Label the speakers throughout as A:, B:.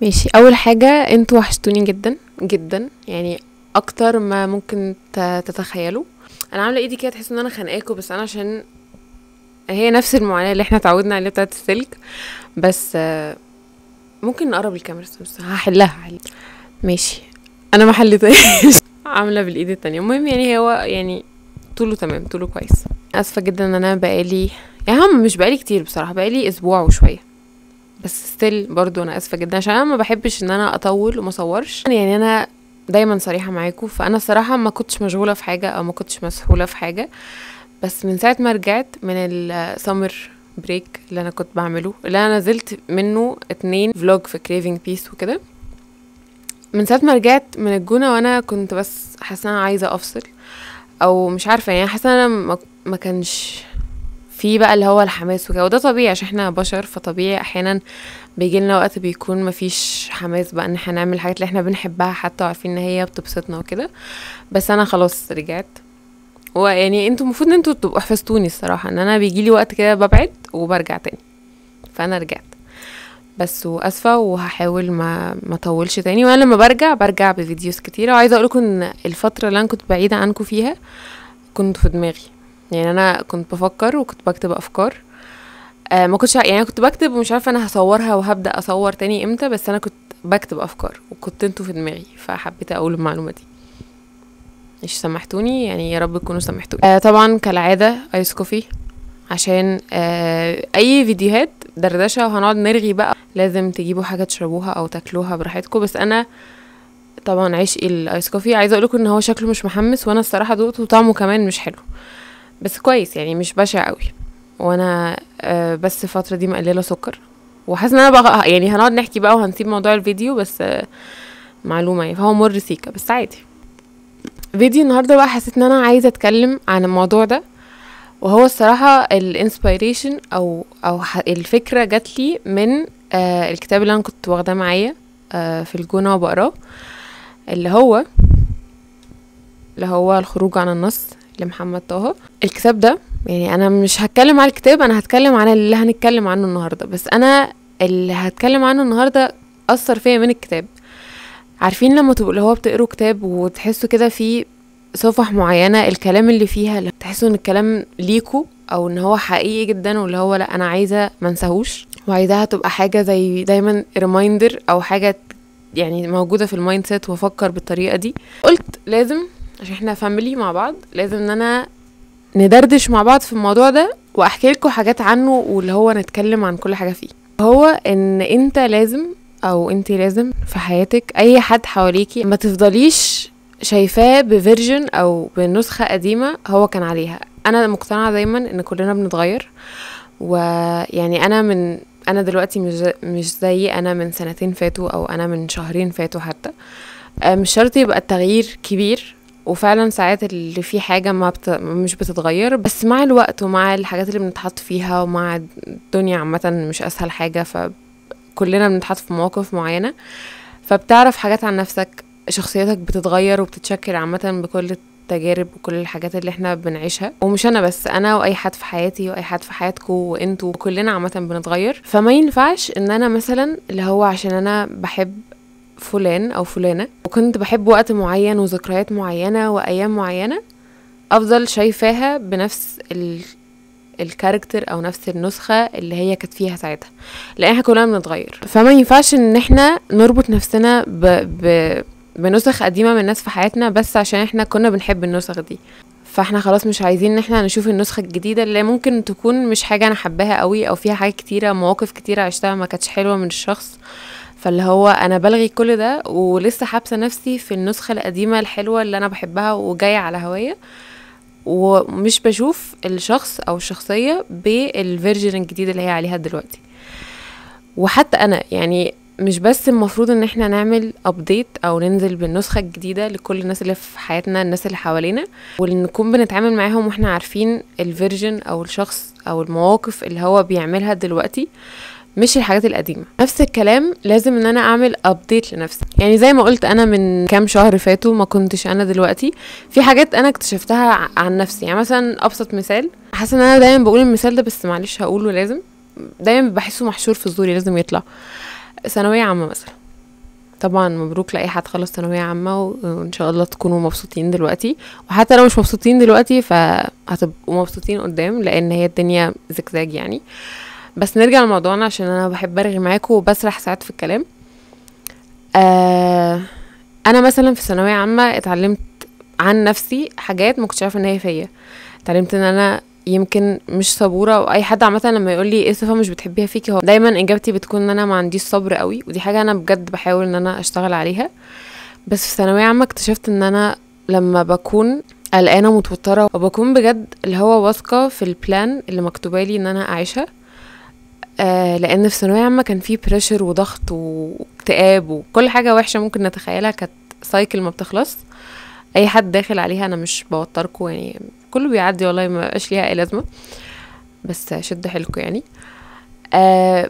A: ماشي، اول حاجة انتوا وحشتوني جدا جدا، يعني اكتر ما ممكن تتخيلوا. انا عامله ايدي كده تحسوا ان انا خانقاكوا، بس انا عشان هي نفس المعاناة اللي احنا اتعودنا عليها بتاعه السلك. بس ممكن نقرب الكاميرا بس هحلها. ماشي، انا ما حليتهاش عامله بالايد التانية. المهم يعني هو يعني طوله تمام، طوله كويس. اسفه جدا ان انا بقالي يعني هم مش بقالي كتير بصراحة، بقالي اسبوع وشوية، بس still برضو انا اسفه جدا عشان انا ما بحبش ان انا اطول وما اصورش. يعني انا دايما صريحه معاكم، فانا الصراحة ما كنتش مشغولة في حاجة او ما كنتش مسحوله في حاجة، بس من ساعة ما رجعت من ال summer break اللي انا كنت بعمله، اللي انا نزلت منه 2 vlog في Craving Peace وكده، من ساعة ما رجعت من الجونه وانا كنت بس حاسه انا عايزه افصل او مش عارفه، يعني حاسه انا ما كانش في بقى اللي هو الحماس وكده، وده طبيعي عشان احنا بشر، فطبيعي احيانا بيجي لنا وقت بيكون مفيش حماس بقى ان احنا نعمل الحاجات اللي احنا بنحبها حتى وعارفين ان هي بتبسطنا وكده. بس انا خلاص رجعت، ويعني انتوا المفروض ان انتوا تبقوا حفظتوني الصراحة ان انا بيجي لي وقت كده ببعد وبرجع تاني، فانا رجعت بس واسفه، وهحاول ما اطولش تاني. وانا لما برجع برجع ب videos كتيرة، وعايزه اقول لكم ان الفترة اللي انا كنت بعيدة عنكم فيها كنت في دماغي، يعني انا كنت بفكر وكنت بكتب افكار، ما كنتش يعني كنت بكتب ومش عارفه انا هصورها وهبدا اصور تاني امتى، بس انا كنت بكتب افكار وكنت انتوا في دماغي، فحبيت اقول المعلومة دي. مش سامحتوني يعني، يا رب تكونوا سامحتوني. طبعا كالعادة ice coffee، عشان اي فيديوهات دردشة وهنقعد نرغي بقى لازم تجيبوا حاجة تشربوها او تاكلوها براحتكم. بس انا طبعا عشقي ال ice coffee. عايزه اقول لكم ان هو شكله مش محمس، وانا الصراحة دوقته وطعمه كمان مش حلو، بس كويس يعني مش بشع قوي. وانا بس الفترة دي مقلله سكر، وحاسه ان انا بقى يعني هنقعد نحكي بقى وهنسيب موضوع الفيديو، بس معلومة يعني، فهو مر سيكه بس عادي. فيديو النهارده بقى حسيت ان انا عايزه اتكلم عن الموضوع ده، وهو الصراحة ال inspiration او الفكرة جات لي من الكتاب اللي انا كنت واخداه معايا في الجونه وبقراه، اللي هو الخروج عن النص لمحمد طه. الكتاب ده يعني انا مش هتكلم على الكتاب، انا هتكلم عن اللي هنتكلم عنه النهارده، بس انا اللي هتكلم عنه النهارده اثر فيا من الكتاب. عارفين لما تبقوا اللي هو بتقروا كتاب وتحسوا كده في صفح معينة الكلام اللي فيها تحسوا ان الكلام ليكوا او ان هو حقيقي جدا، واللي هو لا انا عايزه ما انساهوش، وعايزاها تبقى حاجة زي دايما reminder او حاجة يعني موجودة في ال mindset، وافكر بالطريقة دي. قلت لازم عشان احنا family مع بعض لازم ان انا ندردش مع بعض في الموضوع ده واحكي لكم حاجات عنه، واللي هو نتكلم عن كل حاجة فيه. هو ان انت لازم او انت لازم في حياتك اي حد حواليكي ما تفضليش شايفاه ب version او بنسخه قديمة هو كان عليها. انا مقتنعة دايما ان كلنا بنتغير، ويعني انا دلوقتي مش زي انا من سنتين فاتوا او انا من شهرين فاتوا حتى. مش شرط يبقى التغيير كبير، وفعلا ساعات اللي في حاجة ما مش بتتغير، بس مع الوقت ومع الحاجات اللي بنتحط فيها ومع الدنيا عامة مش اسهل حاجة، فكلنا بنتحط في مواقف معينة، فبتعرف حاجات عن نفسك، شخصيتك بتتغير وبتتشكل عامة بكل التجارب وكل الحاجات اللي احنا بنعيشها. ومش انا بس، انا واي حد في حياتي واي حد في حياتكم وانتوا، كلنا عامة بنتغير. فما ينفعش ان انا مثلا اللي هو عشان انا بحب فلان او فلانه وكنت بحب وقت معين وذكريات معينة وايام معينة، افضل شايفاها بنفس ال character او نفس النسخة اللي هي كانت فيها ساعتها، لان احنا كلنا بنتغير. فما ينفعش ان احنا نربط نفسنا بنسخ قديمة من الناس في حياتنا بس عشان احنا كنا بنحب النسخ دي، فاحنا خلاص مش عايزين ان احنا نشوف النسخة الجديدة اللي ممكن تكون مش حاجة انا حباها قوي، او فيها حاجات كتيرة مواقف كتيرة عشتها ما كانتش حلوة من الشخص. فاللي هو انا بلغي كل ده ولسه حابسه نفسي في النسخة القديمة الحلوة اللي انا بحبها وجاية على هواية، ومش بشوف الشخص او الشخصية بال version الجديد اللي هي عليها دلوقتي. وحتى انا يعني مش بس المفروض ان احنا نعمل update او ننزل بالنسخة الجديدة لكل الناس اللي في حياتنا، الناس اللي حوالينا، ونكون بنتعامل معاهم واحنا عارفين ال version او الشخص او المواقف اللي هو بيعملها دلوقتي، مش الحاجات القديمة. نفس الكلام لازم ان انا اعمل update لنفسي. يعني زي ما قلت انا من كام شهر فاتوا ما كنتش انا دلوقتي، في حاجات انا اكتشفتها عن نفسي. يعني مثلا ابسط مثال، حاسه ان انا دايما بقول المثال ده بس معلش هقوله، لازم دايما بحسه محشور في زوري لازم يطلع. ثانوية عامة مثلا، طبعا مبروك لاي حد خلص ثانوية عامة، وان شاء الله تكونوا مبسوطين دلوقتي، وحتى لو مش مبسوطين دلوقتي فهتبقوا مبسوطين قدام، لان هي الدنيا زجزاج يعني. بس نرجع لموضوعنا عشان انا بحب ارغي معاكم وبسرح ساعات في الكلام. انا مثلا في ثانوية عامة اتعلمت عن نفسي حاجات ما كنتش عارفه ان هي فيا. اتعلمت ان انا يمكن مش صبوره، واي حد عامة لما يقول لي ايه صفة مش بتحبيها فيكي، هو دايما اجابتي بتكون ان انا ما عنديش صبر قوي، ودي حاجة انا بجد بحاول ان انا اشتغل عليها. بس في ثانوية عامة اكتشفت ان انا لما بكون قلقانة ومتوتره وبكون بجد اللي هو واثقة في ال plan اللي مكتوبة لي ان انا اعيشها، لان في ثانوية عامة كان في pressure وضغط واكتئاب وكل حاجة وحشة ممكن نتخيلها، كانت cycle ما بتخلص. اي حد داخل عليها، انا مش بوتركم يعني، كله بيعدي والله، ما بقاش ليها اي لازمه، بس شد حيلكم يعني.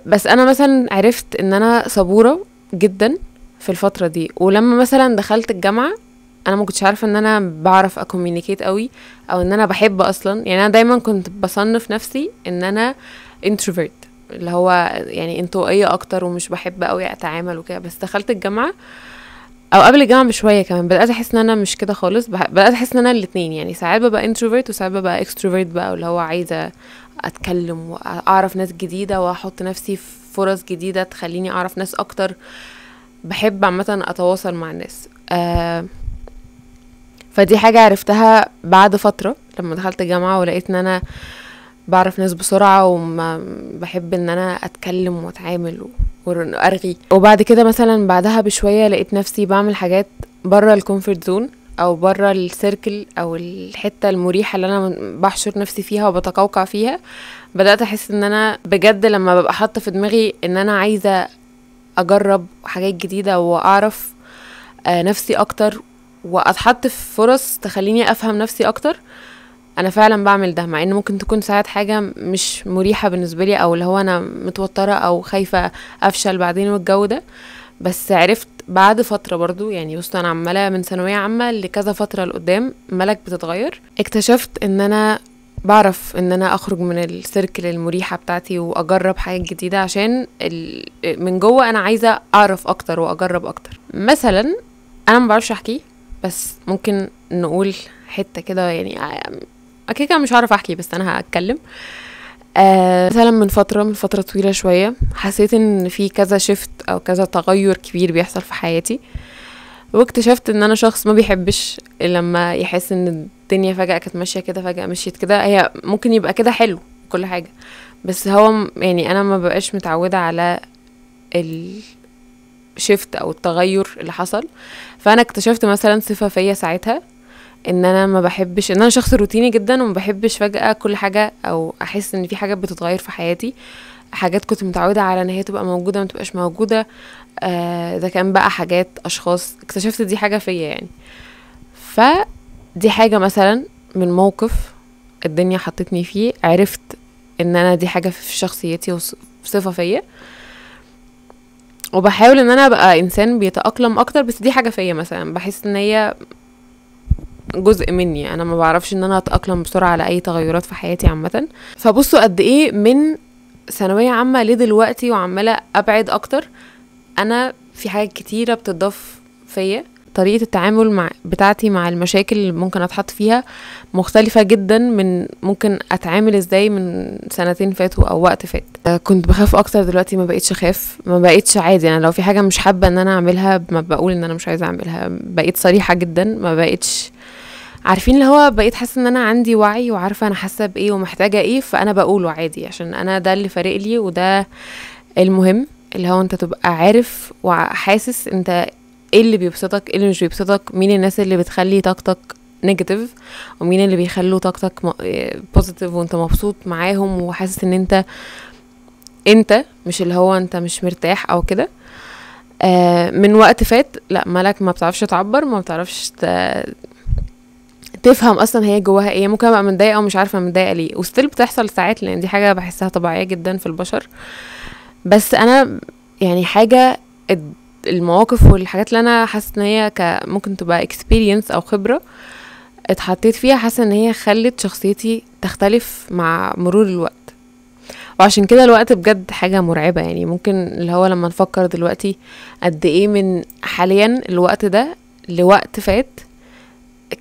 A: بس انا مثلا عرفت ان انا صبوره جدا في الفترة دي. ولما مثلا دخلت الجامعة انا ما كنتش عارفه ان انا بعرف ا communicate قوي، او ان انا بحب اصلا يعني. انا دايما كنت بصنف نفسي ان انا introvert، اللي هو يعني انطوائية اكتر ومش بحب قوي اتعامل وكده. بس دخلت الجامعة او قبل الجامعة بشوية كمان بدات احس ان انا مش كده خالص، بدات احس ان انا الاثنين يعني، ساعات ببقى introvert وساعات ببقى extrovert بقى، اللي هو عايزه اتكلم واعرف ناس جديدة واحط نفسي في فرص جديدة تخليني اعرف ناس اكتر. بحب عامة اتواصل مع الناس. فدي حاجة عرفتها بعد فترة لما دخلت الجامعة، ولقيت ان انا بعرف ناس بسرعة وما بحب ان انا اتكلم واتعامل وارغي. وبعد كده مثلا بعدها بشوية لقيت نفسي بعمل حاجات بره ال comfort zone او بره ال circle او الحتة المريحة اللي انا بحشر نفسي فيها وبتقوقع فيها. بدات احس ان انا بجد لما ببقى حاطه في دماغي ان انا عايزه اجرب حاجات جديدة واعرف نفسي اكتر واتحط في فرص تخليني افهم نفسي اكتر، انا فعلا بعمل ده، مع ان ممكن تكون ساعات حاجة مش مريحه بالنسبة لي، او اللي هو انا متوترة او خايفة افشل بعدين والجو ده. بس عرفت بعد فترة برضو يعني، بصوا انا عماله من ثانوية عامة لكذا فترة لقدام ملك بتتغير، اكتشفت ان انا بعرف ان انا اخرج من ال circle المريحة بتاعتي واجرب حاجات جديدة، عشان من جوه انا عايزه اعرف اكتر واجرب اكتر. مثلا انا ما بعرفش احكي، بس ممكن نقول حتة كده يعني، اكيد انا مش هعرف احكي بس انا هتكلم. مثلا من فترة طويلة شوية حسيت ان في كذا shift او كذا تغير كبير بيحصل في حياتي، واكتشفت ان انا شخص ما بيحبش لما يحس ان الدنيا فجأة كانت ماشية كده فجأة مشيت كده. هي ممكن يبقى كده حلو كل حاجة، بس هو يعني انا ما بقاش متعودة على ال shift او التغير اللي حصل. فانا اكتشفت مثلا صفة فيا ساعتها ان انا ما بحبش، ان انا شخص روتيني جدا وما بحبش فجأة كل حاجة، او احس ان في حاجات بتتغير في حياتي، حاجات كنت متعودة على ان هي تبقى موجودة ما تبقاش موجودة. ده كان بقى حاجات اشخاص، اكتشفت دي حاجة فيا يعني. فدي حاجة مثلا من موقف الدنيا حطتني فيه، عرفت ان انا دي حاجة في شخصيتي وصفة فيا، وبحاول ان انا ابقى انسان بيتأقلم اكتر. بس دي حاجة فيا مثلا بحس ان هي جزء مني، انا ما بعرفش ان انا اتأقلم بسرعة على اي تغيرات في حياتي عامة. فبصوا قد ايه من ثانوية عامة لدلوقتي وعمالة ابعد اكتر، انا في حاجات كتيرة بتضاف فيا. طريقة التعامل مع بتاعتي مع المشاكل اللي ممكن اتحط فيها مختلفة جدا من ممكن اتعامل ازاي من سنتين فاتوا او وقت فات. كنت بخاف اكتر، دلوقتي ما بقيتش اخاف، ما بقيتش عادي. انا لو في حاجة مش حابة ان انا اعملها ما بقول ان انا مش عايزة اعملها، بقيت صريحة جدا، ما بقيتش عارفين اللي هو بقيت حاسه ان انا عندي وعي وعارفه انا حاسه بايه ومحتاجة ايه، فانا بقوله عادي عشان انا ده اللي فارق لي وده المهم، اللي هو انت تبقى عارف وحاسس انت ايه اللي بيبسطك ايه اللي مش بيبسطك، مين الناس اللي بتخلي طاقتك negative ومين اللي بيخلوا طاقتك positive وانت مبسوط معاهم وحاسس ان انت مش اللي هو انت مش مرتاح او كده. من وقت فات لا، مالك ما بتعرفش تعبر، ما بتعرفش تفهم اصلا هي جواها ايه. ممكن ابقى متضايقة ومش عارفه متضايقة ليه، و still بتحصل ساعات لان دي حاجة بحسها طبيعية جدا في البشر. بس انا يعني حاجة المواقف والحاجات اللي انا حاسه ان هي ممكن تبقى experience او خبره اتحطيت فيها، حاسه ان هي خلت شخصيتي تختلف مع مرور الوقت. وعشان كده الوقت بجد حاجة مرعبة. يعني ممكن اللي هو لما نفكر دلوقتي قد ايه من حاليا الوقت ده لوقت فات،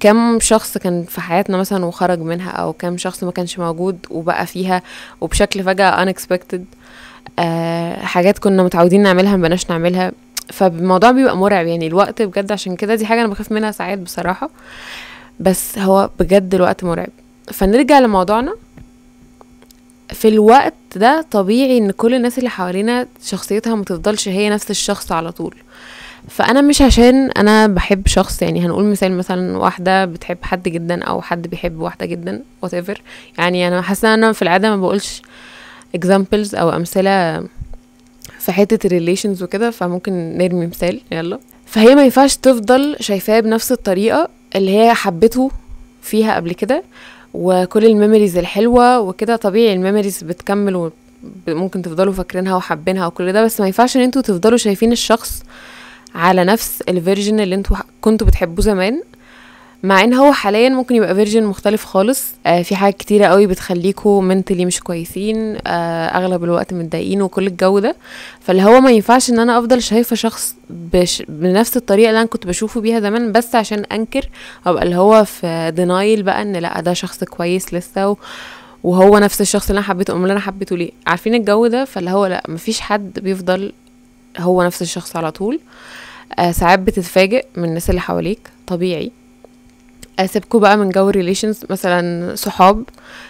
A: كم شخص كان في حياتنا مثلا وخرج منها، او كم شخص ما كانش موجود وبقى فيها وبشكل فجأة unexpected، حاجات كنا متعودين نعملها ما بقناش نعملها. فالموضوع بيبقى مرعب يعني الوقت بجد. عشان كده دي حاجة انا بخاف منها ساعات بصراحة، بس هو بجد الوقت مرعب. فنرجع لموضوعنا. في الوقت ده طبيعي ان كل الناس اللي حوالينا شخصيتها ما تفضلش هي نفس الشخص على طول. فانا مش عشان انا بحب شخص، يعني هنقول مثال مثلا واحدة بتحب حد جدا او حد بيحب واحدة جدا whatever، يعني انا حاسه ان انا في العادة ما بقولش examples او امثلة في حتة ال relations وكده، فممكن نرمي مثال يلا. فهي ما ينفعش تفضل شايفاه بنفس الطريقة اللي هي حبته فيها قبل كده وكل ال memories الحلوة وكده. طبيعي ال memories بتكمل وممكن تفضلوا فاكرينها وحابينها وكل ده، بس ما ينفعش ان انتوا تفضلوا شايفين الشخص على نفس ال version اللي انتوا كنتوا بتحبوه زمان، مع ان هو حاليا ممكن يبقى version مختلف خالص. في حاجات كتيرة قوي بتخليكوا mentally مش كويسين، اغلب الوقت متضايقين وكل الجو ده. فاللي هو ما ينفعش ان انا افضل شايفه شخص بنفس الطريقة اللي انا كنت بشوفه بيها زمان، بس عشان انكر ابقى اللي هو في denial بقى ان لا ده شخص كويس لسه وهو نفس الشخص اللي انا حبيته، امال انا حبيته ليه؟ عارفين الجو ده. فاللي هو لا، مفيش حد بيفضل هو نفس الشخص على طول. ساعات بتتفاجئ من الناس اللي حواليك، طبيعي. اسيبكوا بقى من جو relations، مثلا صحاب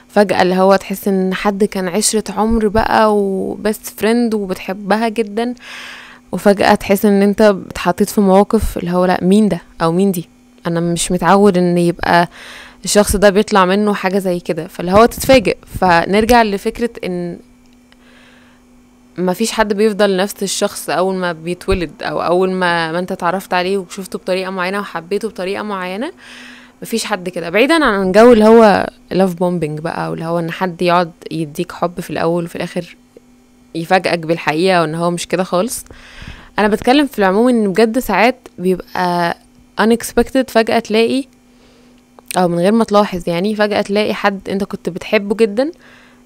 A: فجأة اللي هو تحس ان حد كان عشرة عمر بقى و best friend وبتحبها جدا، وفجأة تحس ان انت اتحطيت في مواقف اللي هو لا مين ده او مين دي، انا مش متعود ان يبقى الشخص ده بيطلع منه حاجة زي كده، فاللي هو تتفاجئ. فنرجع لفكرة ان ما فيش حد بيفضل نفس الشخص اول ما بيتولد او اول ما انت اتعرفت عليه وشفته بطريقة معينة وحبيته بطريقة معينة. مفيش حد كده، بعيدا عن جو اللي هو love bombing بقى، واللي هو ان حد يقعد يديك حب في الاول وفي الاخر يفاجئك بالحقيقة وان هو مش كده خالص. انا بتكلم في العموم ان بجد ساعات بيبقى unexpected، فجأة تلاقي او من غير ما تلاحظ يعني فجأة تلاقي حد انت كنت بتحبه جدا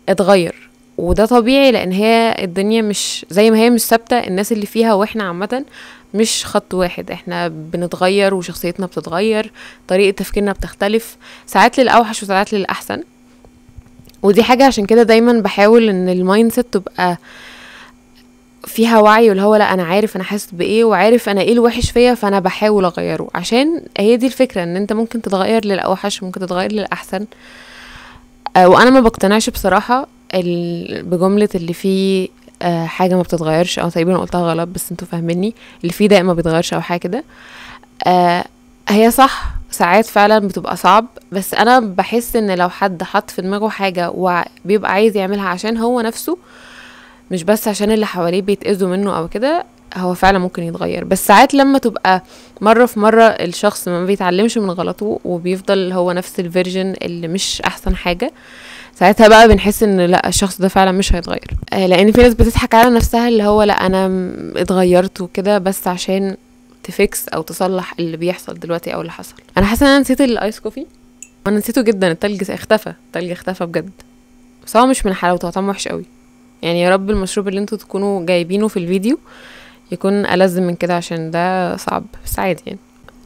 A: اتغير. وده طبيعي لان هي الدنيا مش زي ما هي، مش ثابتة، الناس اللي فيها واحنا عامة مش خط واحد، احنا بنتغير وشخصيتنا بتتغير، طريقه تفكيرنا بتختلف، ساعات للاوحش وساعات للاحسن. ودي حاجة عشان كده دايما بحاول ان ال mindset تبقى فيها وعي، واللي هو لا انا عارف انا حاسس بايه وعارف انا ايه الوحش فيا، فانا بحاول اغيره. عشان هي دي الفكرة، ان انت ممكن تتغير للاوحش ممكن تتغير للاحسن. وانا ما بقتنعش بصراحة بجملة اللي فيه حاجة ما بتتغيرش، او تقريبا قلتها غلط بس انتوا فاهميني، اللي فيه داء ما بيتغيرش او حاجة كده. هي صح ساعات فعلا بتبقى صعب، بس انا بحس ان لو حد حط في دماغه حاجة وبيبقى عايز يعملها عشان هو نفسه، مش بس عشان اللي حواليه بيتأذوا منه او كده، هو فعلا ممكن يتغير. بس ساعات لما تبقى مرة في مرة الشخص ما بيتعلمش من غلطه وبيفضل هو نفس ال version اللي مش احسن حاجة، ساعتها بقى بنحس ان لا الشخص ده فعلا مش هيتغير. لان في ناس بتضحك على نفسها اللي هو لا انا اتغيرت وكده، بس عشان ت fix او تصلح اللي بيحصل دلوقتي او اللي حصل. انا حاسه ان انا نسيت ال ice coffee، انا نسيته جدا، التلج اختفى، التلج اختفى بجد، بس هو مش من حلاوته، طعمه وحش قوي يعني. يا رب المشروب اللي انتوا تكونوا جايبينه في الفيديو يكون ألذ من كده، عشان ده صعب بس عادي يعني.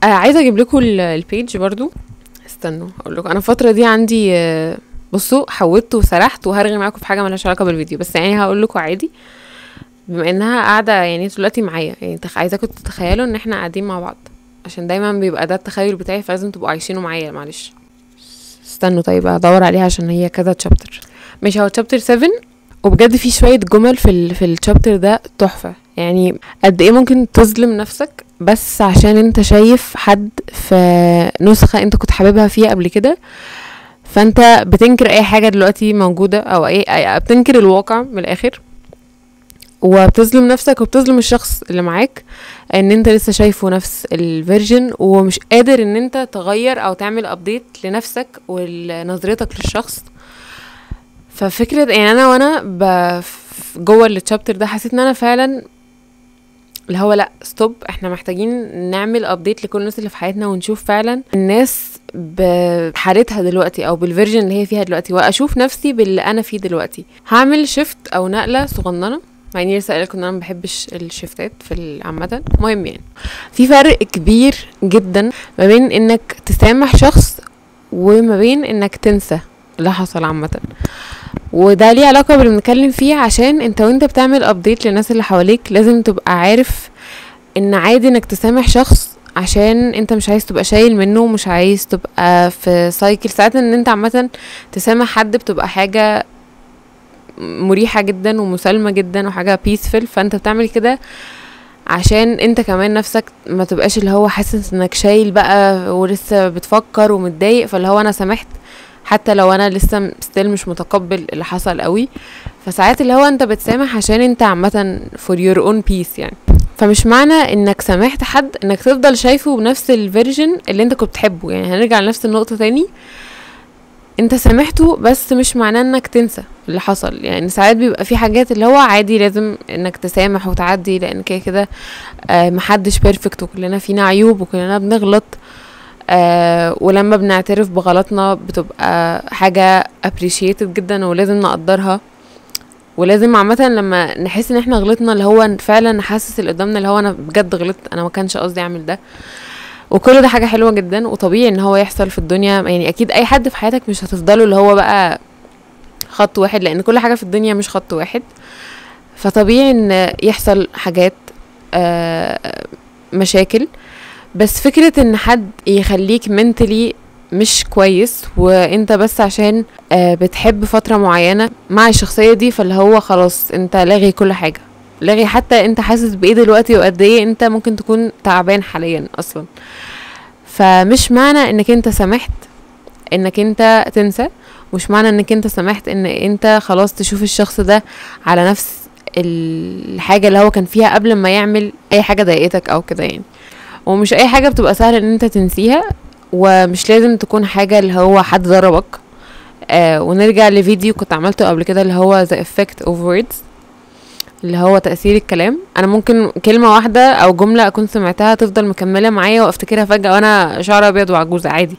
A: عايزه اجيب لكم ال page برضو، استنوا اقول لكم. انا الفترة دي عندي بصوا حودت وسرحت وهرغي معاكم في حاجة مالهاش علاقة بالفيديو، بس يعني هقول لكم عادي بما انها قاعدة يعني دلوقتي معايا، يعني عايزاكم تتخيلوا ان احنا قاعدين مع بعض، عشان دايما بيبقى ده التخيل بتاعي، فلازم تبقوا عايشينه معايا. معلش استنوا طيب ادور عليها عشان هي كذا chapter. ماشي، هو chapter 7، وبجد في شوية جمل في ال chapter ده تحفة. يعني قد ايه ممكن تظلم نفسك بس عشان انت شايف حد في نسخه انت كنت حاببها فيها قبل كده، فانت بتنكر اي حاجة دلوقتي موجودة، او اي بتنكر الواقع من الاخر، وبتظلم نفسك وبتظلم الشخص اللي معاك ان انت لسه شايفه نفس ال version ومش قادر ان انت تغير او تعمل update لنفسك ولنظرتك للشخص. ففكره يعني انا وانا جوه ال chapter ده حسيت ان انا فعلا اللي هو لا stop، احنا محتاجين نعمل update لكل الناس اللي في حياتنا، ونشوف فعلا الناس بحالتها دلوقتي او بال version اللي هي فيها دلوقتي، واشوف نفسي باللي انا فيه دلوقتي. هعمل shift او نقله صغننه، مع اني لسه قايله لكم ان انا ما بحبش ال shift ات في عامة. المهم يعني في فرق كبير جدا ما بين انك تسامح شخص وما بين انك تنسى اللي حصل عامة، وده ليه علاقة باللي بنتكلم فيه، عشان انت وانت بتعمل update للناس اللي حواليك لازم تبقى عارف ان عادي انك تسامح شخص، عشان انت مش عايز تبقى شايل منه، مش عايز تبقى في cycle. ساعات ان انت عامة تسامح حد بتبقى حاجة مريحه جدا ومسالمه جدا وحاجه peaceful، فانت بتعمل كده عشان انت كمان نفسك ما تبقاش اللي هو حاسس انك شايل بقى ولسه بتفكر ومتضايق، فاللي هو انا سامحت حتى لو انا لسه still مش متقبل اللي حصل قوي. فساعات اللي هو انت بتسامح عشان انت عامة for your own peace يعني. فمش معنى انك سامحت حد انك تفضل شايفه بنفس ال version اللي انت كنت بتحبه، يعني هنرجع لنفس النقطة تاني، انت سامحته بس مش معناه انك تنسى اللي حصل. يعني ساعات بيبقى في حاجات اللي هو عادي لازم انك تسامح وتعدي، لان كده كده محدش perfect وكلنا فينا عيوب وكلنا بنغلط، ولما بنعترف بغلطنا بتبقى حاجة appreciated جدا ولازم نقدرها، ولازم عامة لما نحس ان احنا غلطنا اللي هو فعلا نحسس اللي قدامنا اللي هو انا بجد غلطت، انا ما كانش قصدي اعمل ده، وكل ده حاجة حلوة جدا وطبيعي ان هو يحصل في الدنيا. يعني اكيد اي حد في حياتك مش هتفضله اللي هو بقى خط واحد، لان كل حاجة في الدنيا مش خط واحد، فطبيعي ان يحصل حاجات مشاكل. بس فكرة ان حد يخليك mentally مش كويس وانت بس عشان بتحب فترة معينة مع الشخصية دي، فاللي هو خلاص انت لاغي كل حاجة، لاغي حتى انت حاسس بايه دلوقتي وقد ايه انت ممكن تكون تعبان حاليا اصلا. فمش معنى انك انت سامحت انك انت تنسى، مش معنى انك انت سامحت ان انت خلاص تشوف الشخص ده على نفس الحاجة اللي هو كان فيها قبل ما يعمل اي حاجة ضايقتك او كده يعني. ومش اي حاجة بتبقى سهلة ان انت تنسيها، ومش لازم تكون حاجة اللي هو حد ضربك. ونرجع لفيديو كنت عملته قبل كده اللي هو the effect of words، اللي هو تأثير الكلام. انا ممكن كلمة واحدة او جملة اكون سمعتها تفضل مكملة معايا وافتكرها فجأة وانا شعر ابيض وعجوزة عادي،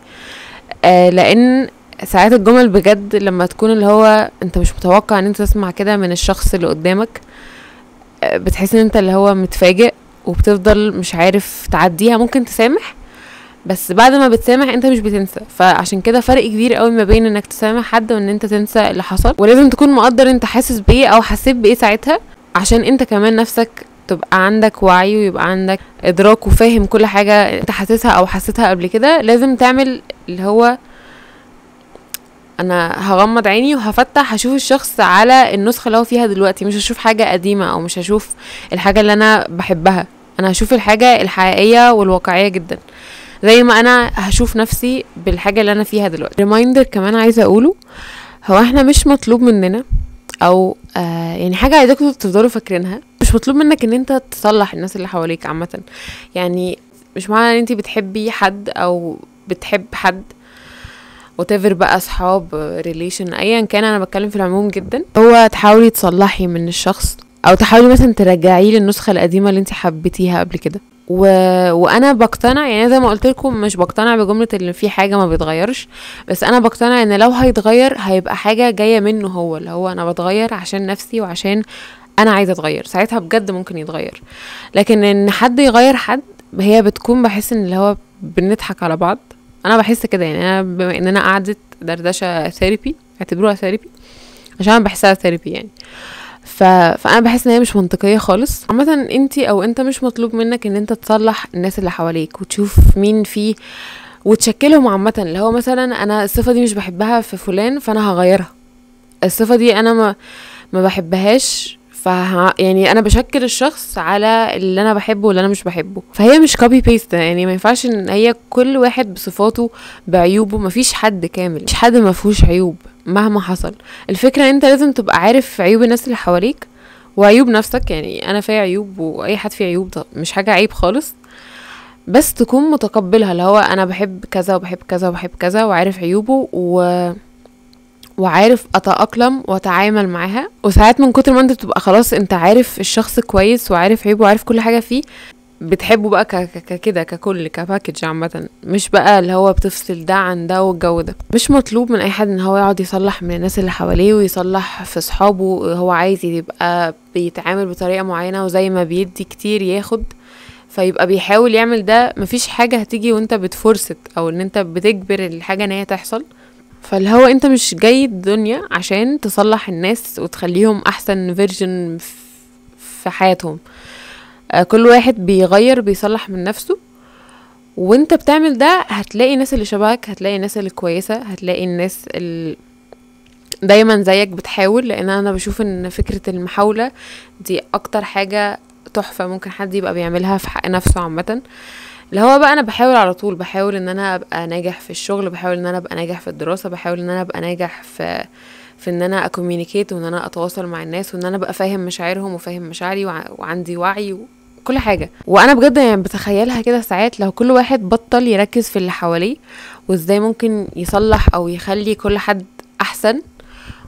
A: لان ساعات الجمل بجد لما تكون اللي هو انت مش متوقع ان انت تسمع كده من الشخص اللي قدامك، بتحس ان انت اللي هو متفاجئ وبتفضل مش عارف تعديها. ممكن تسامح، بس بعد ما بتسامح انت مش بتنسى. فعشان كده فرق كبير قوي ما بين انك تسامح حد وان انت تنسى اللي حصل، ولازم تكون مقدر انت حاسس بايه او حسيت بايه ساعتها، عشان انت كمان نفسك تبقى عندك وعي ويبقى عندك ادراك وفاهم كل حاجة انت حاسسها او حسيتها قبل كده. لازم تعمل اللي هو انا هغمض عيني وهفتح هشوف الشخص على النسخة اللي هو فيها دلوقتي، مش هشوف حاجة قديمة او مش هشوف الحاجة اللي انا بحبها، انا هشوف الحاجة الحقيقية والواقعية جدا زي ما انا هشوف نفسي بالحاجة اللي انا فيها دلوقتي. reminder كمان عايزة اقوله، هو احنا مش مطلوب مننا او يعني حاجة عايزاكم تفضلوا فاكرينها، مش مطلوب منك ان انت تصلح الناس اللي حواليك عامة. يعني مش معنى ان انت بتحبي حد او بتحب حد whatever بقى، اصحاب، relation، ايا كان، انا بتكلم في العموم جدا، هو تحاولي تصلحي من الشخص او تحاولي مثلا ترجعيه للنسخة القديمة اللي انت حبيتيها قبل كده. وانا بقتنع، يعني زي ما قلت لكم مش بقتنع بجملة اللي في حاجة ما بيتغيرش، بس انا بقتنع ان لو هيتغير هيبقى حاجة جاية منه هو، اللي هو انا بتغير عشان نفسي وعشان انا عايزه اتغير، ساعتها بجد ممكن يتغير. لكن ان حد يغير حد هي بتكون، بحس ان اللي هو بنضحك على بعض، انا بحس كده يعني. انا بما اننا قعدت دردشة therapy، اعتبروها therapy عشان انا بحسها therapy يعني، فانا بحس ان هي مش منطقية خالص. عامة انتي او انت مش مطلوب منك ان انت تصلح الناس اللي حواليك وتشوف مين فيه وتشكلهم عامة، اللي هو مثلا انا الصفة دي مش بحبها في فلان فانا هغيرها، الصفة دي انا ما بحبهاش، يعني انا بشكل الشخص على اللي انا بحبه واللي انا مش بحبه. فهي مش copy paste يعني، ما ينفعش ان هي كل واحد بصفاته بعيوبه، مفيش حد كامل، مفيش حد ما فيهوش عيوب مهما حصل. الفكرة ان انت لازم تبقى عارف عيوب الناس اللي حواليك وعيوب نفسك. يعني انا فيا عيوب واي حد فيه عيوب، ده مش حاجة عيب خالص، بس تكون متقبلها، اللي هو انا بحب كذا وبحب كذا وبحب كذا، وعارف عيوبه وعارف اتأقلم واتعامل معاها. وساعات من كتر ما انت بتبقى خلاص انت عارف الشخص كويس وعارف عيبه وعارف كل حاجة فيه، بتحبه بقى كده ككل ك package عامة، مش بقى اللي هو بتفصل ده عن ده والجو ده. مش مطلوب من اي حد ان هو يقعد يصلح من الناس اللي حواليه ويصلح في صحابه، هو عايز يبقى بيتعامل بطريقة معينة وزي ما بيدي كتير ياخد، فيبقى بيحاول يعمل ده. مفيش حاجة هتيجي وانت بت force او ان انت بتجبر الحاجة ان هي تحصل. فاللي هو انت مش جاي الدنيا عشان تصلح الناس وتخليهم احسن version في حياتهم. كل واحد بيغير بيصلح من نفسه، وانت بتعمل ده هتلاقي الناس اللي شبهك، هتلاقي الناس اللي كويسة، هتلاقي الناس اللي دايما زيك بتحاول. لان انا بشوف ان فكرة المحاولة دي اكتر حاجة تحفة ممكن حد يبقى بيعملها في حق نفسه عامة. اللي هو بقى انا بحاول على طول، بحاول ان انا ابقى ناجح في الشغل، بحاول ان انا ابقى ناجح في الدراسة، بحاول ان انا ابقى ناجح في ان انا ا communicate وان انا اتواصل مع الناس وان انا ابقى فاهم مشاعرهم وفاهم مشاعري وعندي وعي وكل حاجة. وانا بجد يعني بتخيلها كده ساعات لو كل واحد بطل يركز في اللي حواليه وازاي ممكن يصلح او يخلي كل حد احسن،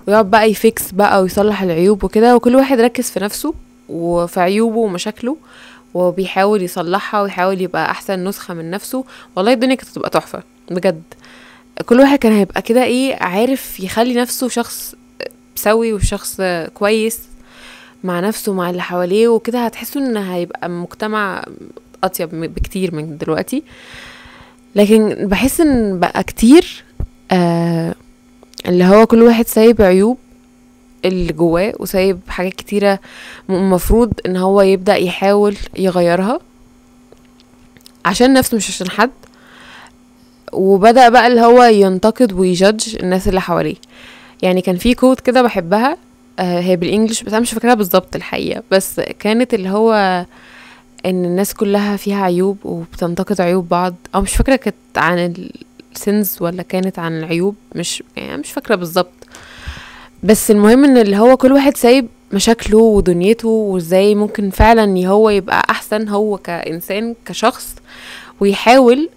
A: ويقعد بقى ي fix بقى ويصلح العيوب وكده، وكل واحد ركز في نفسه وفي عيوبه ومشاكله وبيحاول يصلحها ويحاول يبقى احسن نسخة من نفسه، والله الدنيا كانت هتبقى تحفة بجد. كل واحد كان هيبقى كده ايه، عارف يخلي نفسه شخص سوي وشخص كويس مع نفسه مع اللي حواليه وكده. هتحسوا ان هيبقى مجتمع اطيب بكتير من دلوقتي. لكن بحس ان بقى كتير اللي هو كل واحد سايب عيوب اللي جواه وسايب حاجات كتيرة المفروض ان هو يبدأ يحاول يغيرها عشان نفسه مش عشان حد، وبدأ بقى اللي هو ينتقد وي judge الناس اللي حواليه. يعني كان في quote كده بحبها، هي بال English بس انا مش فاكراها بالظبط الحقيقة، بس كانت اللي هو ان الناس كلها فيها عيوب وبتنتقد عيوب بعض، او مش فاكرة كانت عن ال sins ولا كانت عن العيوب، مش يعني مش فاكرة بالظبط، بس المهم ان اللي هو كل واحد سايب مشاكله ودنيته وازاي ممكن فعلا هو يبقى احسن هو كإنسان كشخص، ويحاول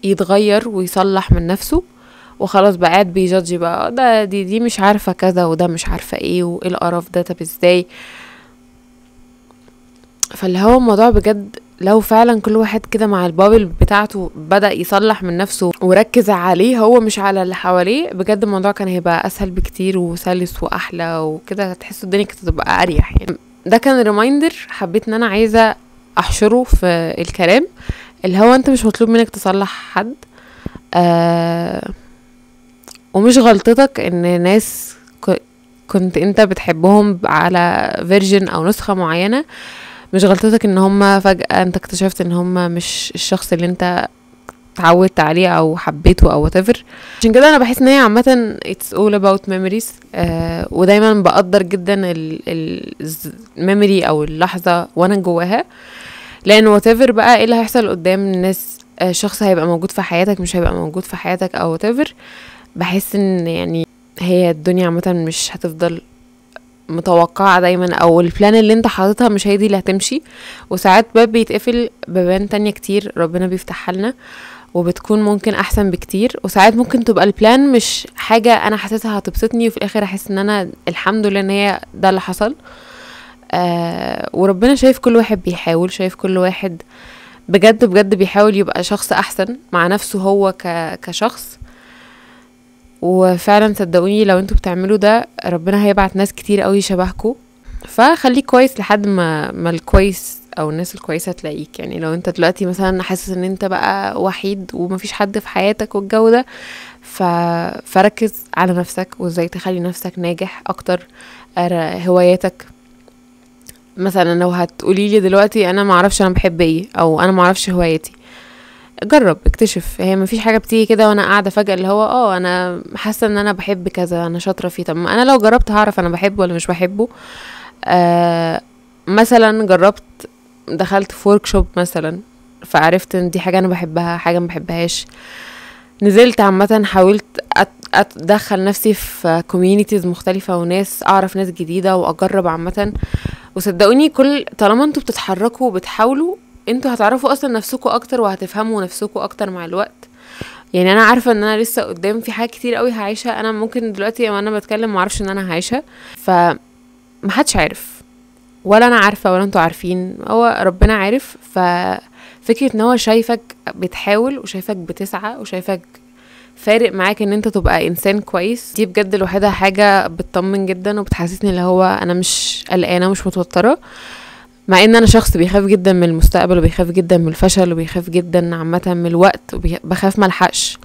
A: يتغير ويصلح من نفسه، وخلاص بقى قاعد بي judge بقى ده دي مش عارفة كذا وده مش عارفة ايه وايه القرف ده، طب ازاي. فاللي هو الموضوع بجد لو فعلا كل واحد كده مع ال bubble بتاعته بدأ يصلح من نفسه وركز عليه هو مش على اللي حواليه، بجد الموضوع كان هيبقى اسهل بكتير وسلس واحلى وكده، هتحسوا الدنيا كانت هتبقى اريح. يعني ده كان reminder حبيت ان انا عايزة احشره في الكلام، اللي هو انت مش مطلوب منك تصلح حد، ومش غلطتك ان ناس كنت انت بتحبهم على version او نسخة معينة، مش غلطتك ان هم فجأة انت اكتشفت ان هم مش الشخص اللي انت اتعودت عليه او حبيته او whatever. عشان كده انا بحس ان هي عامة it's all about memories، ودايما بقدر جدا ال memory او اللحظة وانا جواها، لان whatever بقى ايه اللي هيحصل قدام الناس، شخص هيبقى موجود في حياتك مش هيبقى موجود في حياتك او whatever، بحس ان يعني هي الدنيا عامة مش هتفضل متوقعة دايما، او ال plan اللي انت حاططها مش هي دي اللي هتمشي، وساعات باب بيتقفل بابان تانية كتير ربنا بيفتحها لنا وبتكون ممكن احسن بكتير، وساعات ممكن تبقى ال plan مش حاجة انا حاسسها هتبسطني وفي الاخر احس ان انا الحمد لله ان هي ده اللي حصل. وربنا شايف كل واحد بيحاول، شايف كل واحد بجد بجد بيحاول يبقى شخص احسن مع نفسه هو كشخص. وفعلا صدقوني لو انتوا بتعملوا ده ربنا هيبعت ناس كتير قوي شبهكوا، فخليك كويس لحد ما الكويس او الناس الكويسة تلاقيك. يعني لو انت دلوقتي مثلا حاسس ان انت بقى وحيد ومفيش حد في حياتك والجو ده، فركز على نفسك وازاي تخلي نفسك ناجح اكتر. هواياتك مثلا، لو هتقولي لي دلوقتي انا معرفش انا بحب ايه او انا معرفش هوايتي، جرب اكتشف. هي مفيش حاجة بتيجي كده وانا قاعدة فجاة اللي هو انا حاسه ان انا بحب كذا، انا شاطرة فيه، طب ما انا لو جربت هعرف انا بحبه ولا مش بحبه. مثلا جربت دخلت في workshop مثلا، فعرفت ان دي حاجة انا بحبها حاجة ما بحبهاش. نزلت عامة حاولت ادخل نفسي في communities مختلفة وناس، اعرف ناس جديدة واجرب عامة. وصدقوني كل طالما انتوا بتتحركوا وبتحاولوا انتوا هتعرفوا اصلا نفسكوا اكتر وهتفهموا نفسكوا اكتر مع الوقت. يعني انا عارفه ان انا لسه قدام في حاجات كتير قوي هعيشها، انا ممكن دلوقتي وانا بتكلم ما اعرفش ان انا هعيشها، فمحدش عارف ولا انا عارفه ولا انتوا عارفين، هو ربنا عارف. ففكره ان هو شايفك بتحاول وشايفك بتسعى وشايفك فارق معاك ان انت تبقى انسان كويس، دي بجد لوحدها حاجة بتطمن جدا وبتحسسني اللي هو انا مش قلقانة ومش متوترة، مع ان انا شخص بيخاف جدا من المستقبل وبيخاف جدا من الفشل وبيخاف جدا عامة من الوقت، وبخاف ما الحقش،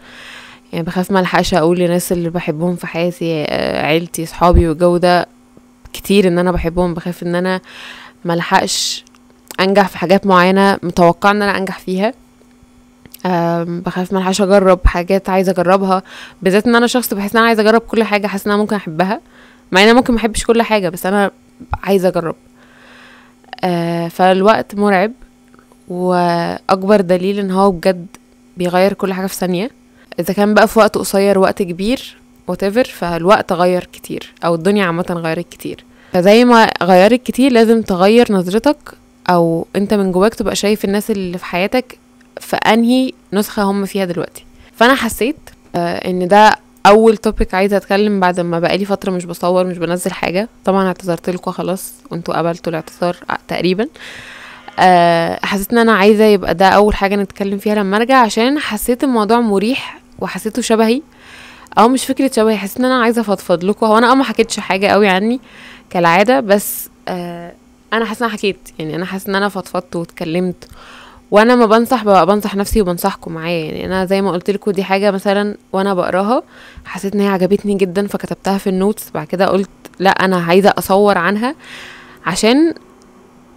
A: يعني بخاف ما الحقش اقول للناس اللي بحبهم في حياتي، عيلتي، صحابي والجو ده كتير ان انا بحبهم، بخاف ان انا ما الحقش انجح في حاجات معينة متوقعه ان انا انجح فيها، بخاف ما الحقش اجرب حاجات عايزه اجربها، بالذات ان انا شخص بحس ان انا عايزه اجرب كل حاجة، حاسه ان انا ممكن احبها، مع ان انا ممكن ما احبش كل حاجة، بس انا عايزه اجرب. فالوقت مرعب، واكبر دليل ان هو بجد بيغير كل حاجة في ثانية، اذا كان بقى في وقت قصير وقت كبير whatever، فالوقت غير كتير او الدنيا عامة غيرت كتير. فزي ما غيرت كتير لازم تغير نظرتك، او انت من جواك تبقى شايف الناس اللي في حياتك في انهي نسخه هم فيها دلوقتي. فانا حسيت ان ده اول topic عايزه اتكلم بعد ما بقالي فترة مش بصور مش بنزل حاجة. طبعا اعتذرت لكم خلاص وانتوا قبلتوا الاعتذار تقريبا. حسيت ان انا عايزه يبقى ده اول حاجة نتكلم فيها لما ارجع، عشان حسيت الموضوع مريح وحسيته شبهي، او مش فكرة شبهي، حسيت ان انا عايزه افضفض لكم. هو انا ما حكيتش حاجة قوي عني كالعادة، بس انا حاسه ان انا حكيت، يعني انا حاسه ان انا فضفضت واتكلمت، وانا ما بنصح ببقى بنصح نفسي وبنصحكم معايا. يعني انا زي ما قلت لكم دي حاجة مثلا وانا بقراها حسيت ان هي عجبتني جدا فكتبتها في ال notes، بعد كده قلت لا انا عايزه اصور عنها عشان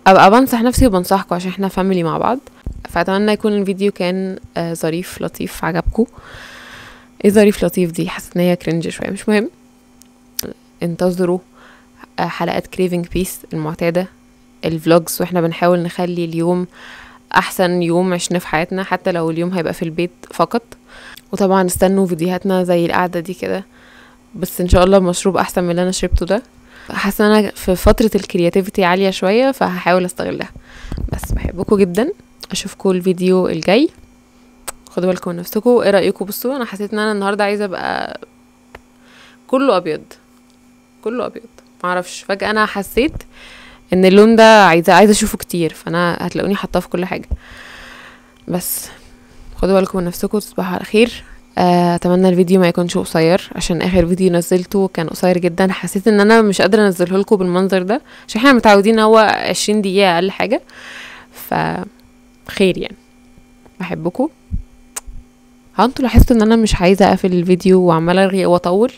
A: ابقى بنصح نفسي وبنصحكم، عشان احنا family مع بعض. فاتمنى يكون الفيديو كان ظريف لطيف عجبكم. ايه ظريف لطيف دي؟ حاسه ان هي cringe شوية، مش مهم. انتظروا حلقات Craving Peace المعتادة، ال vlogs، واحنا بنحاول نخلي اليوم احسن يوم عشنا في حياتنا، حتى لو اليوم هيبقى في البيت فقط. وطبعا استنوا فيديوهاتنا زي القعدة دي كده، بس ان شاء الله بمشروب احسن من اللي انا شربته ده. حاسه ان انا في فترة ال creativity عالية شوية، فهحاول استغلها. بس بحبكم جدا، اشوفكم الفيديو الجاي. خدوا بالكم من نفسكم. ايه رايكم؟ بصوا انا حسيت ان انا النهارده عايزه ابقى كله ابيض، كله ابيض، معرفش فجاة انا حسيت ان اللون ده عايزه اشوفه كتير، فانا هتلاقوني حاطاه في كل حاجة. بس خدوا بالكم من نفسكم، تصبحوا على خير. اتمنى الفيديو ما يكونش قصير، عشان اخر فيديو نزلته كان قصير جدا، حسيت ان انا مش قادرة انزله لكم بالمنظر ده، عشان احنا متعودين هو 20 دقيقة اقل حاجة. فخير يعني، بحبكم. ها انتوا لاحظتوا ان انا مش عايزه اقفل الفيديو وعماله ارغي واطول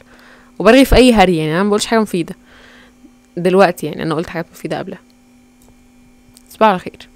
A: وبرغي في اي هري، يعني انا ما بقولش حاجة مفيدة دلوقتي، يعني انا قلت حاجات مفيدة قبلها. تصبحوا على خير.